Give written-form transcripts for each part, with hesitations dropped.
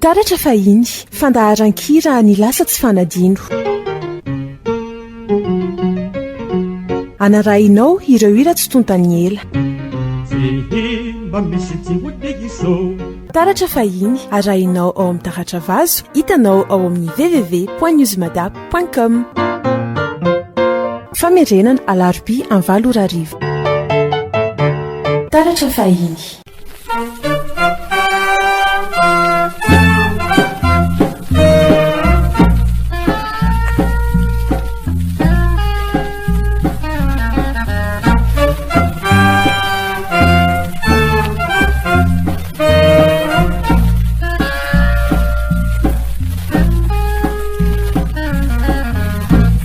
Taratra fahiny, fandaharan-kira ny lasa tsy fanadino. Anarahinao ireo hira tsy tontan'ny ela. Taratra fahiny, arahinao ao amin'ny Taratra Vazo, hitanao ao amin'ny www.newsmada point com. Famerenana alarobia amin'ny 8 ora hariva. Taratra fahiny.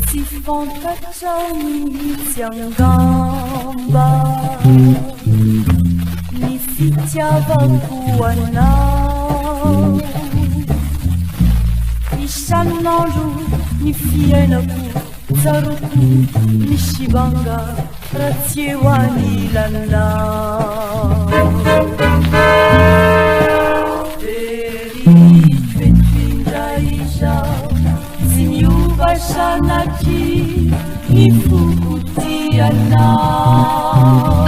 Tsy fantatrao mihitsy angamba ny fitiavako anao. Isan'andro ny fiainako tsaroako misy banga raha tsy eo anilanao. Veriko eto indray izaho, tsy miova sanatria ny foko tia anao.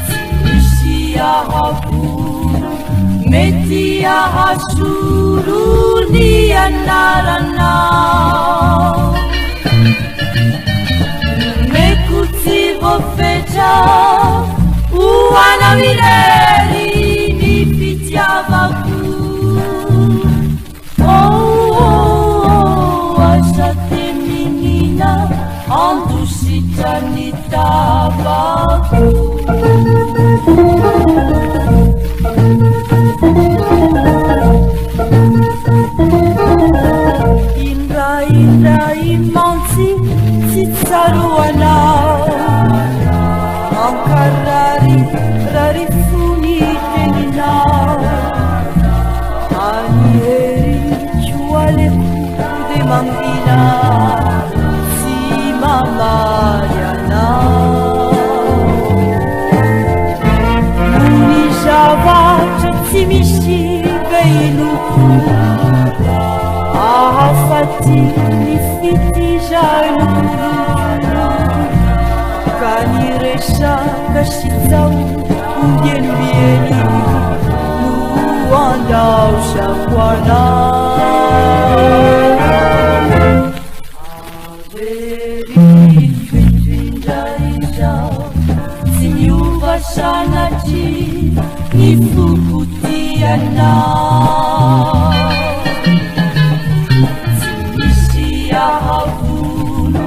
Tsy misy ahavono mety ahasolo ny anaranao. Nomeko tsy voafetra ho anao irery ny fitiavako. Oh, oh, oh, aza teminina andositra ny tavako. Indraindray mantsy tsy tsaroanao Mankarary rary fo ny teninao Any heriko aleko dia mangina Tsy mamaly anao Noho ny zavatra tsy misy be inoako Ahafaty ny fitizan'oloko Ka ny resaka sy tsaho ombieniombieny No andaozako anao Averiko indrindra izao Tsy miova sanatria ny foko tia anao Tsy misy ahavono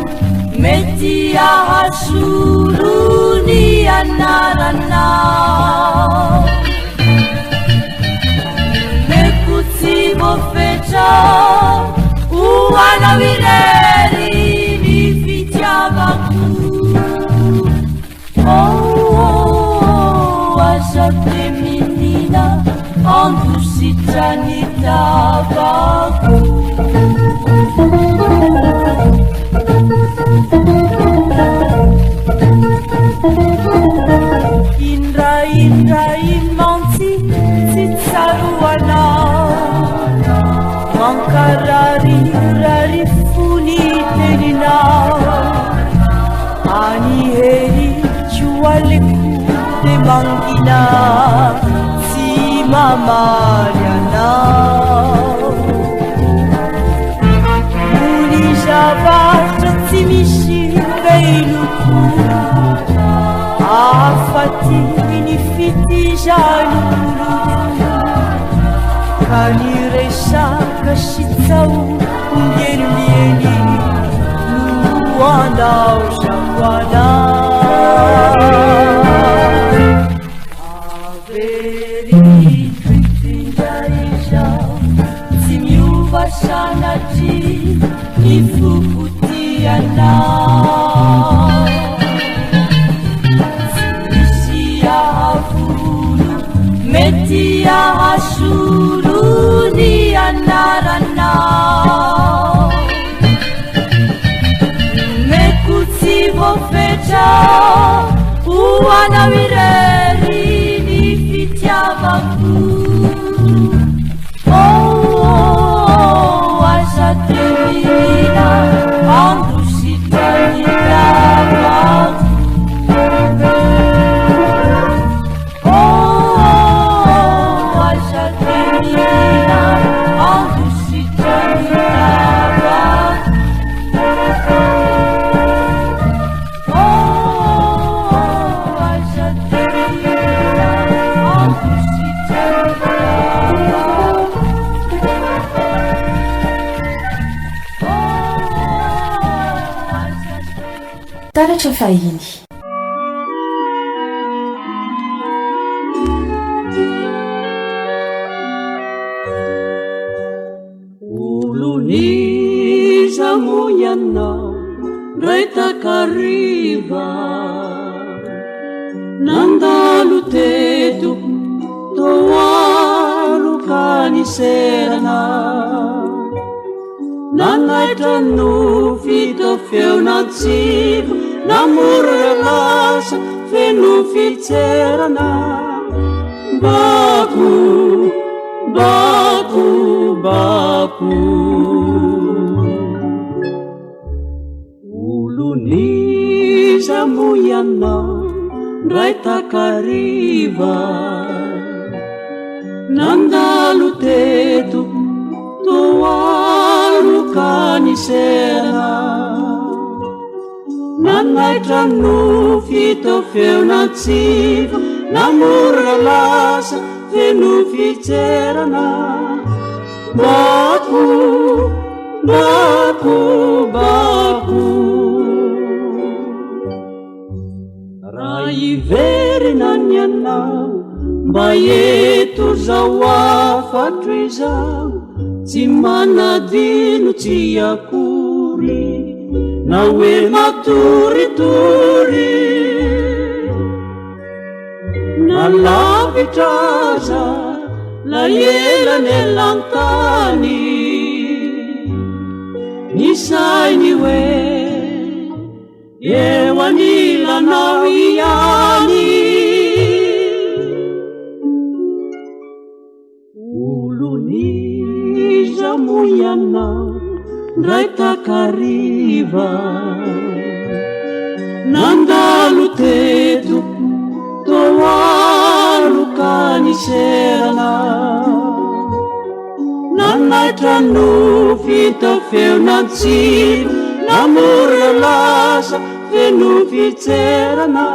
mety ahasolo ny anaranao Nomeko tsy voafetra ho anao irery ny fitiavako Oh oh oh aza teminina andositra ny tavako. Indraindray mantsy tsy tsaroanao Mankararirary fo ny teninao Any heriko aleko dia mangina tsy mamaly anao Noho ny zavatra tsy misy veloko Ahafaty ny fitizan'oloko Ka ny resaka sy tsaho ombieniombieny No andaozako anao Averiko indray izao Tsy miova sanatria ny foko tia anao Tsy misy ahavono mety ahasolo ny anaranao Nomeko tsy voafetra ho anao irery ny fitiavako. Taratra fahiny. Olon'iza moa ianao ndray takariva Nandalo teto toa aloka niserana Nanaitra nofy toa feon'antsiva Namorona lasa feno fitserana Bako Bako, bako. Olon'iza moa ianao ndray takariva Nandalo teto toa aloka niserana Nanaitra nofy toa feon'antsiva Namorona lasa feno fitserana Bako, bako, bako Raha hiverina ny anao Mba eto zao hafatro izao Tsy manadino tsy akory Na hoe matoritory Na lavitra aza lay elanelan-tany Ny sainy hoe eo anilanao ihany Olon'iza moa ianao ndray takariva Nandalo teto toa aloka niserana Nanaitra nofy tao feon'antsiva Namorona lasa feno fitserana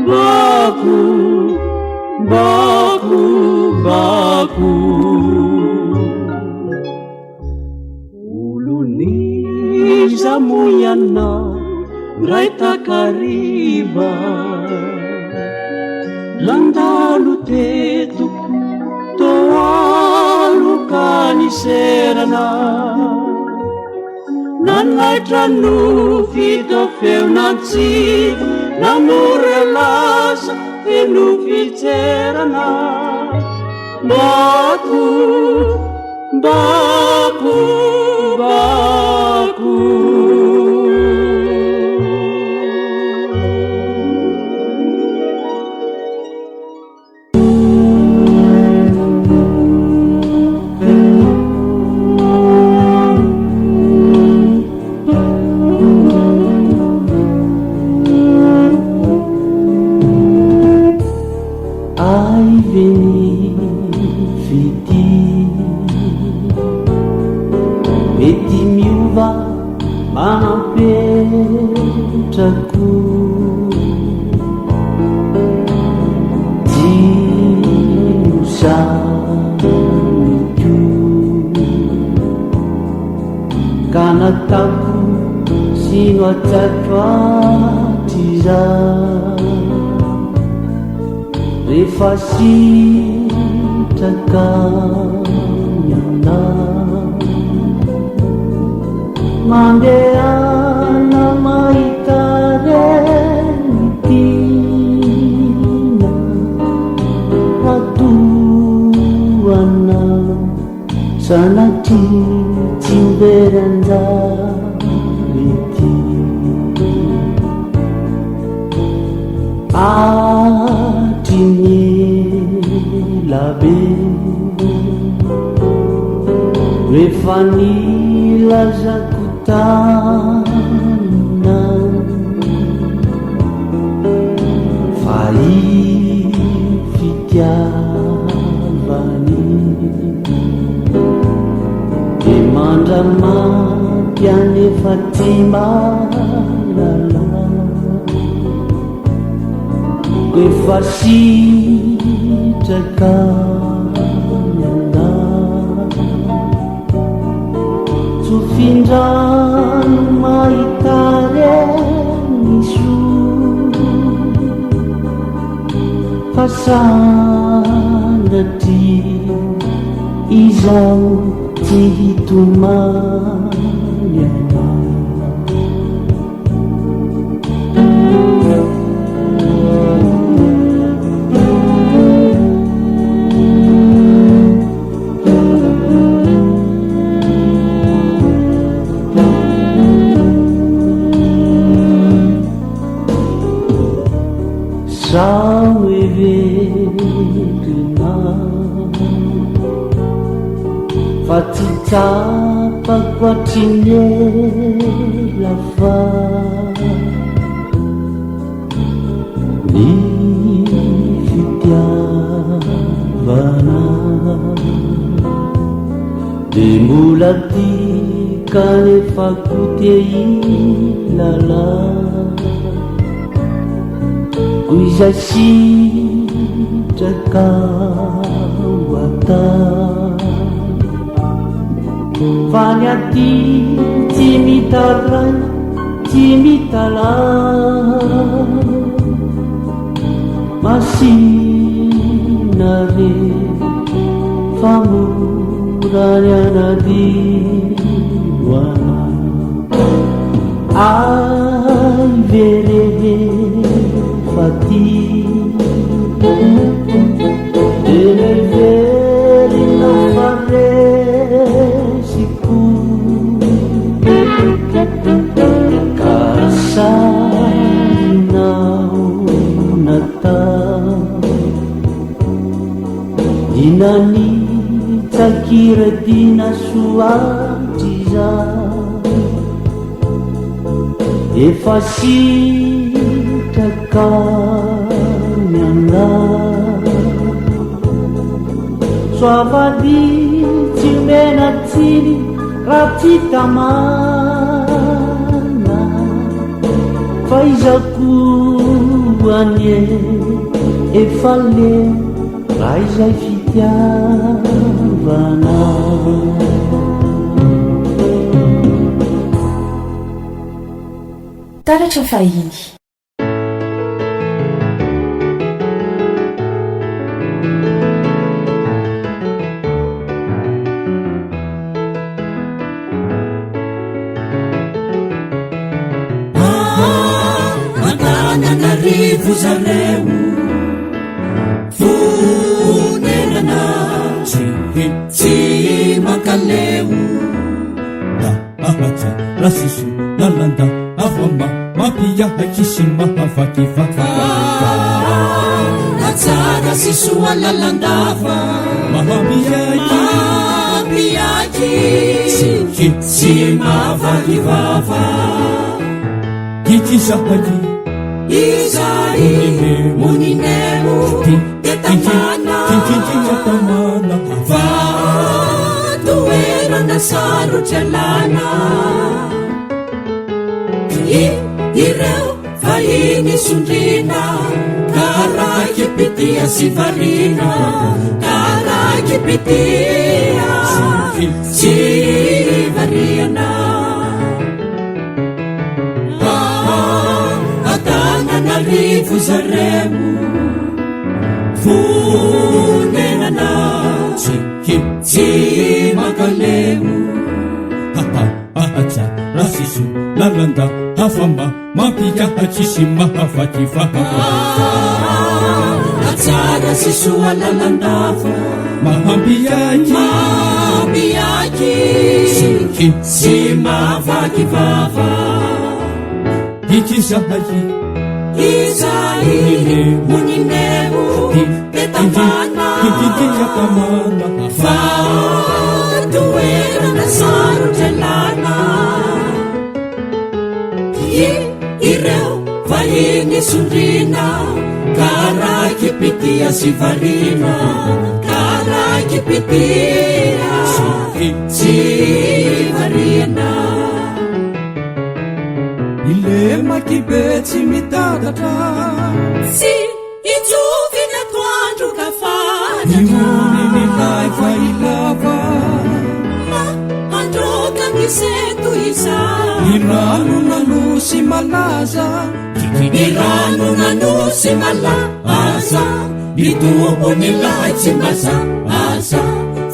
Bako, bako, bako Olon'iza moa ianao ndray takariva Nandalo teto toa aloka niserana Nanaitra nofy tao feon'antsiva Namorona lasa feno fitserana Bako, bako, bako Ay ve ny fitia mety miova manam-petra koa Tsy nosainiko Ka nataoko sy nohajaiko hatrizay Rehefa sitraka ny anao Mandehana mahita reny tiana Raha toa anao sanatria tsy ho very anjara ity Hatry ny ela be no efa nilazako taminao fa io fitiavana io dia mandra-maty anefa tsy mahalala. Efa sitraka. Sitraka ny anah Tsofindrano mahita reny soa Fa sanatria izaho tsy hitomany anao. Sao heverina fa tsy tsapako hatry ny ela fa ny fitiavana dia mbola tia kanefa koa te hilala Ko izay sitraka ho atao Fa ny aty tsy mitaraina, tsy mitalaho Masina re fa mora ny hanadino anao Ay ve rehefa tia Dia neverina fa resiko Ka sahinao natao Ny nanitsakira-dina soa hatrizay Efa sitraka ny anah Soavadia tsy omena tsiny raha tsy tamana Fa izaho koa anie efa leo raha izay fitiavana. Taratra fahiny. Antananarivo zareo fonenana tsy mankaleo. Ahaja, rasiso, lalanda, avama, mampiahaky sy mahavaky vava. Hatsara sy soa lalandava, Mahampiaky, mampiaky sy mahavaky vava. Ity zahay, Izay monineo tetamana, tamana, fa toerana sarotra alana. I ireo vahiny sondriana, karakipitia sy variana, karakipitia sy variana. Antananarivo zareo fonenana tsy mankaleo. Ahaja, rasiso, lalanda, havama, mampiahaky sy mahavaky vava. Hatsara sy soa lalandava, Mahampiaky, mampiaky sy mahavaky vava. Ity zahay, Izay monineo tetamana, tamana, fa toerana sarotra alana. I ireo vahiny sondriana, karakipitia sy variana, karakipitia sy variana. Ilemaky be tsy mitantatra, Tsy itsovy ny atoandro ka fa. miandrandra. Ionin'ilay vahilava. Androka ny sento izany. Ny rano nanosy malaza. Ny rano nanosy malaza. Ny tombon'ilay tsy mazaza.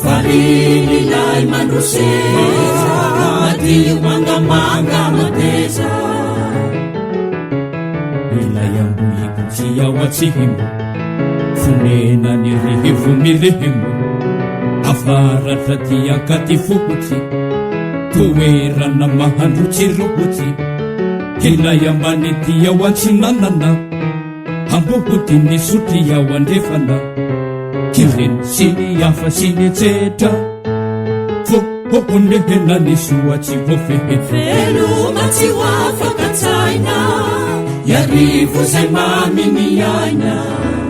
Farin'ilay mandroseza. Madio mangamanga mateza. Ilay ambohibotsy ao atsimo, fonenan'ny rivo milemo, avaratra aty Ankadifotsy, toerana mahandrotsirotsy. Ilay ambany aty ao atsinanana, ambohodin'ny sotry ao andrefana, kireny sy ny hafa sy ny etsetra, fonena ny soa tsy voafehy. Veloma tsy ho afaka an-tsaina, Iarivo izay mamy ny aina.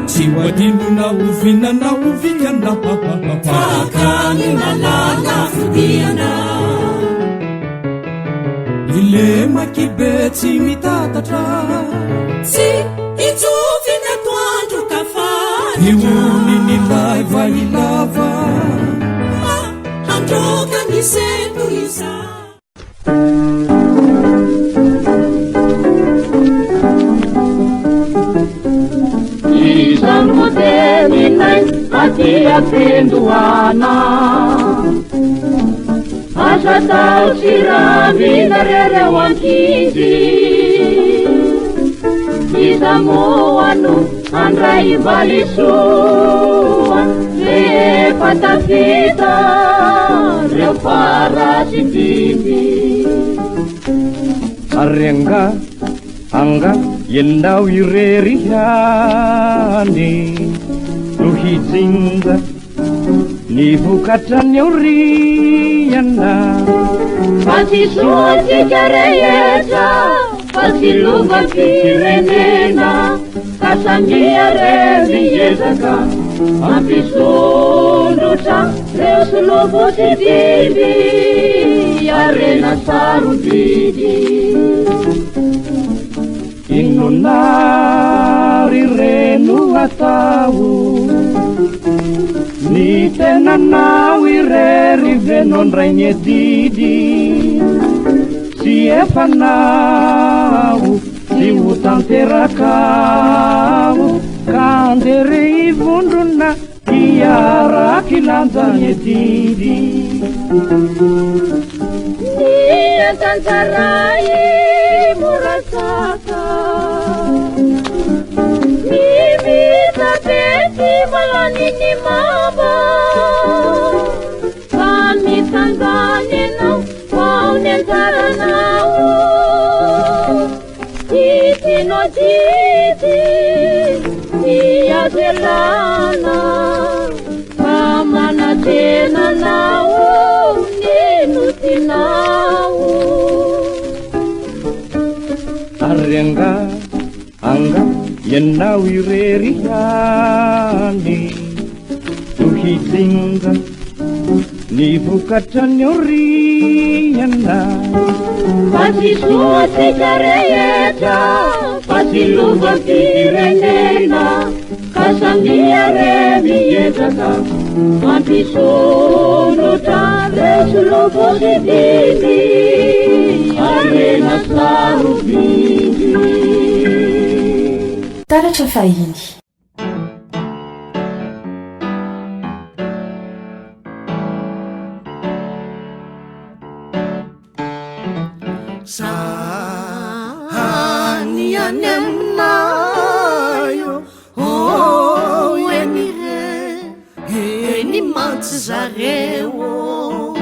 Tsy ho adino na oviana na oviana. Fa akany malala fodiana. Ilemaky be tsy mitatatra. Tsy hitsofy ny atoandro ka faritra. Ionin'ilay vahilava. Handroaka ny sento izany. Iza no teninay aty am-piandohana? Aza atao tsirambina re reo ankizy. Iza moa no handray valisoa rehefa tafita reo fara sy dimby? Ary angaha, angaha ianao irery ihany no hijinja ny vokatra ny aoriana? Fa tsy soa antsika rehetra, fa tsy lovam-pirenena, ka samia re miezaka mampisondrotra reo solofo sy dimby, harena sarobidy. Inona ary re no atao? Ny tenanao irery ve no ndray ny adidy? Tsy efanao, tsy ho tanterakao, ka andeha re hivondrona hiara-kilanja ny adidy. Ny asan-tsaray mora saka, ny mitabe tsy malany ny mamba, fa mitsangana ianao vao ny anjaranao. Didy no didy, tsy azo ialana, fa manantena anao ny no tianao. Ary angaha, angaha ianao irery ihany no hijinja ny vokatra ny aoriana? Fa tsy soa antsika rehetra, fa tsy lovam-pirenena, ka samia re miezaka mampisondrotra reo solofo sy dimby, harena sarobidy. Taratra fahiny. Zany any aminay ô, eny re, eny mantsy zareo ô,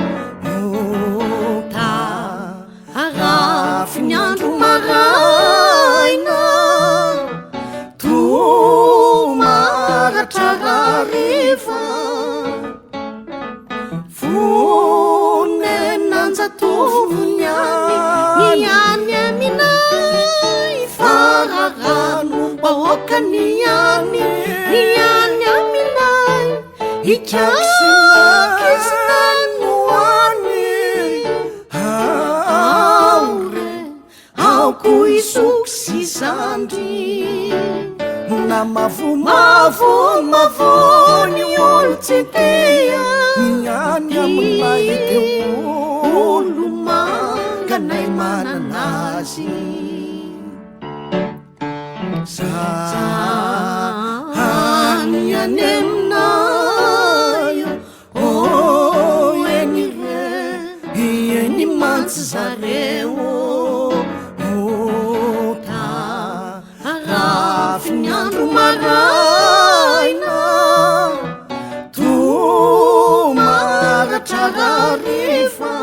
tarafy ny andro maraina, tomaratra hariva. Vonenanjatovo ny any, ny any aminay, fararano bahoaka ny any, ny any aminay, ikakisina no any. Ao re, ao koa i zoky sy zandry. Na mavo mavo mavo ny olo-tsy tia. Ny any aminay dia olo-manganay manana azy. Zany any aminay ô, eny re, eny mantsy zareo ô, tarafy ny andro maraina, to maratra hariva.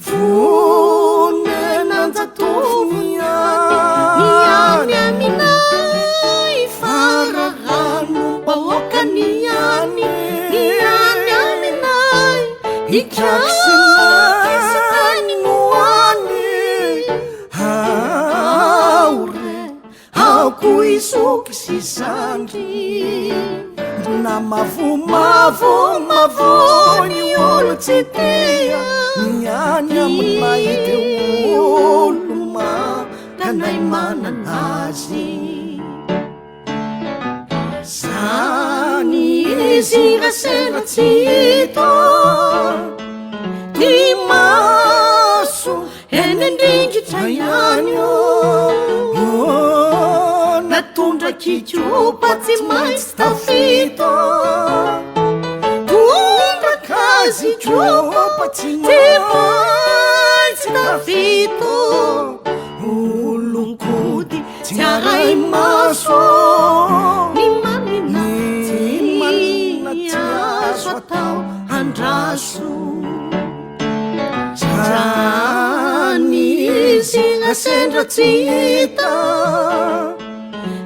Vonenanjatovo ny any aminay, fararano bahoaka ny any, ny any aminay, ikaky sy tany no any. Ao re, ao koa izoky sy zandry. Na mavo mavo mavo ny olo-tsy tia. Ny any aminay dia olo-manganay manana azy. Zany izy raha sendra tsy hita ny maso eny andringitra ihany ô, natondra kikopa tsy maintsy tafita, tondraka azy kopa tsy maintsy tafita. Olon-kody tsy aray-maso, ny manina tsy manina tsy azo atao andraso. Zany izy raha sendra tsy hita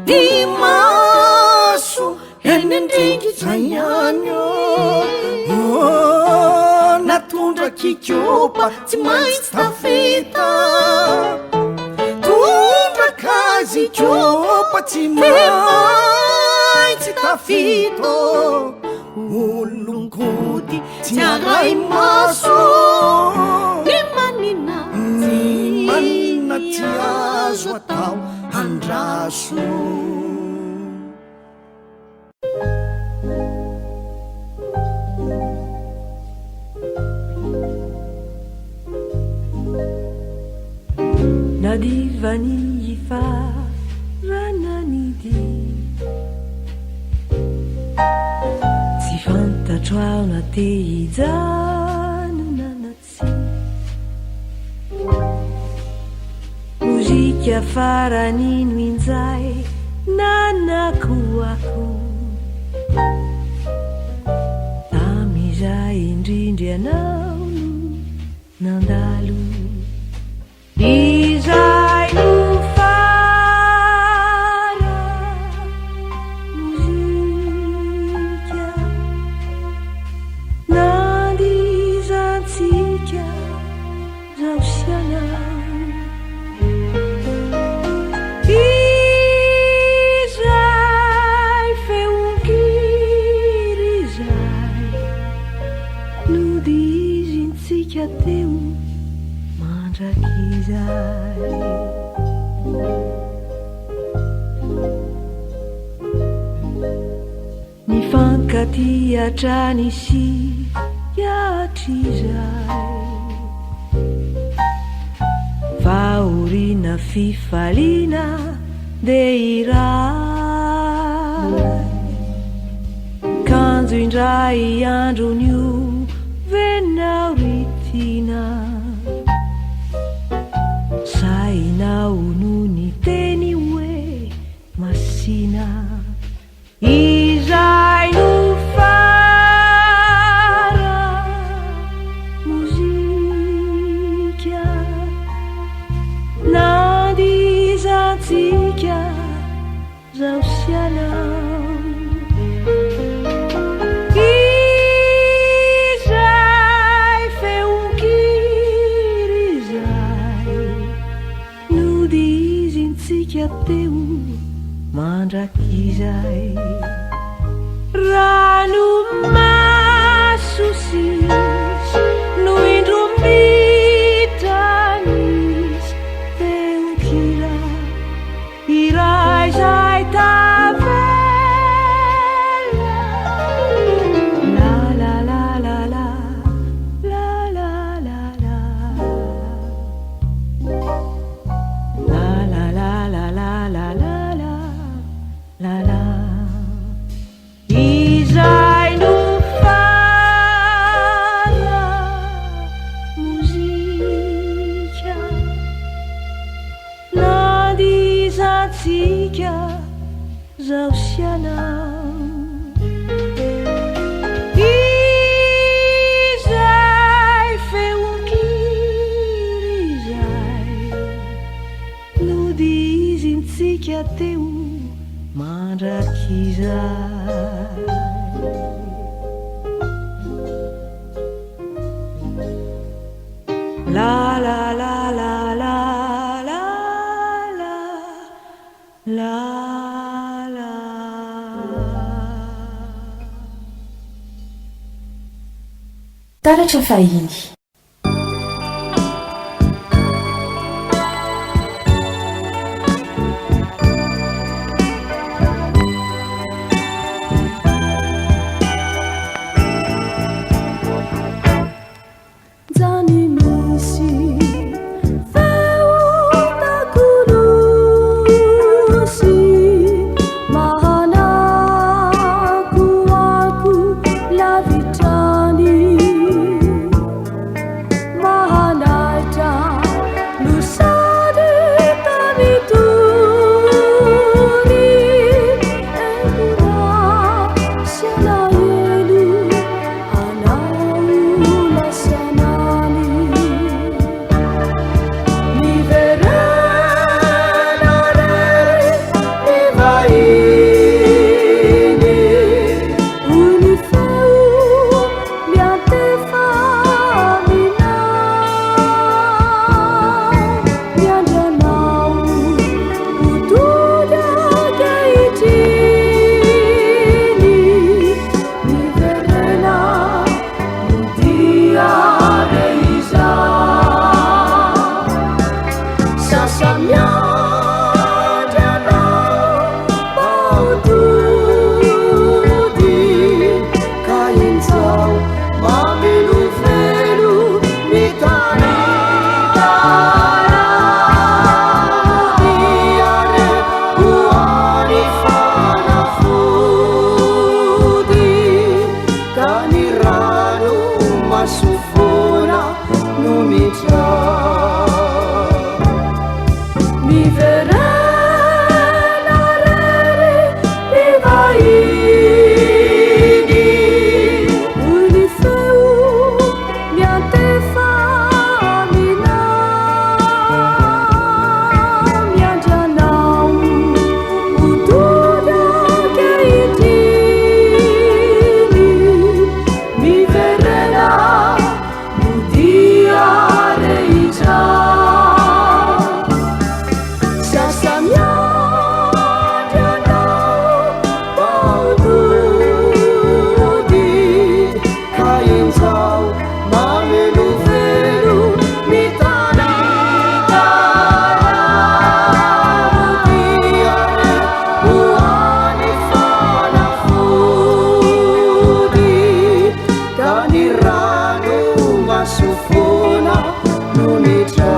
ny maso eny andringitra ihany ô, natondra kikopa tsy maintsy tafita, tondraka azy kopa tsy maintsy tafita. Olon-kody tsy aray-maso, ny manina ny manina tsy azo atao andraso. Nadivany farana ny dia, tsy fantatro aho na te hijanona na tsia. Mozika farany no injay nanakoako, tamin'izay indrindra ianao no nandalo. Izay no fara mozika nandizantsika zaho sy ianao. Izay feon-kira izay nodizintsika teo mandrakizay. Nifankatia hatrany isika hatrizay, fahoriana fifaliana dia iray. Kanjo indray andron'io venao ry tiana, sahinao no niteny hoe masina. Izay no fara mozika nandizantsika zaho sy ianao. Izay feon-kira izay nodizintsika teo mandrakizay. Ranomaso sisa no indro mitanisy feon-kira iray. anao. Izay feon-kira izay nodihizintsika teo mandrakizay. La la la la la la la la la. Taratra fahiny. Zany misy feo takolosy mahanakoako lavitrany mahanaitra no sady tamitony embona sy alahelo anao lasanany. Miverena re ny vahiny, hoy ny feo miantefa aminao. Miandry anao ho tody ankehitriny. Miverena modia re izao. Sasa-miandry anao mba ho tody, ka injao mamelovelo ny tanàna. Modia re ho any fanafody, ka ny rano maso foana no mitra. Miverena re mpivahiny, hoy ny feo miantefa aminao. Miandry anao ho tody ankehitriny. Miverena modia re izao. Sasa-miandry anao mba ho tody, ka injao mamelovelo ny tanàna. Modia re ho any fanafody, ka ny rano maso foana no mitra.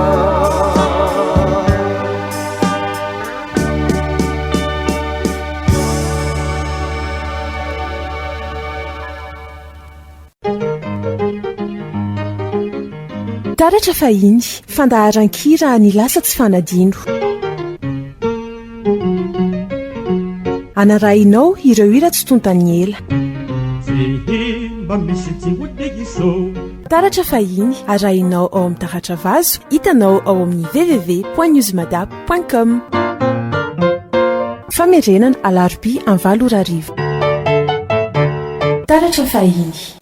Taratra fahiny, fandaharan-kira ny lasa tsy fanadino. Anarahinao ireo hira tsy tontan'ny ela. Tsy mba misy tsy ho diso. Taratra fahiny, arahinao ao amin'ny Taratra Vazo, hitanao ao amin'ny www.newsmada.com. Famerenana alarobia amin'ny 8 ora hariva. Taratra fahiny.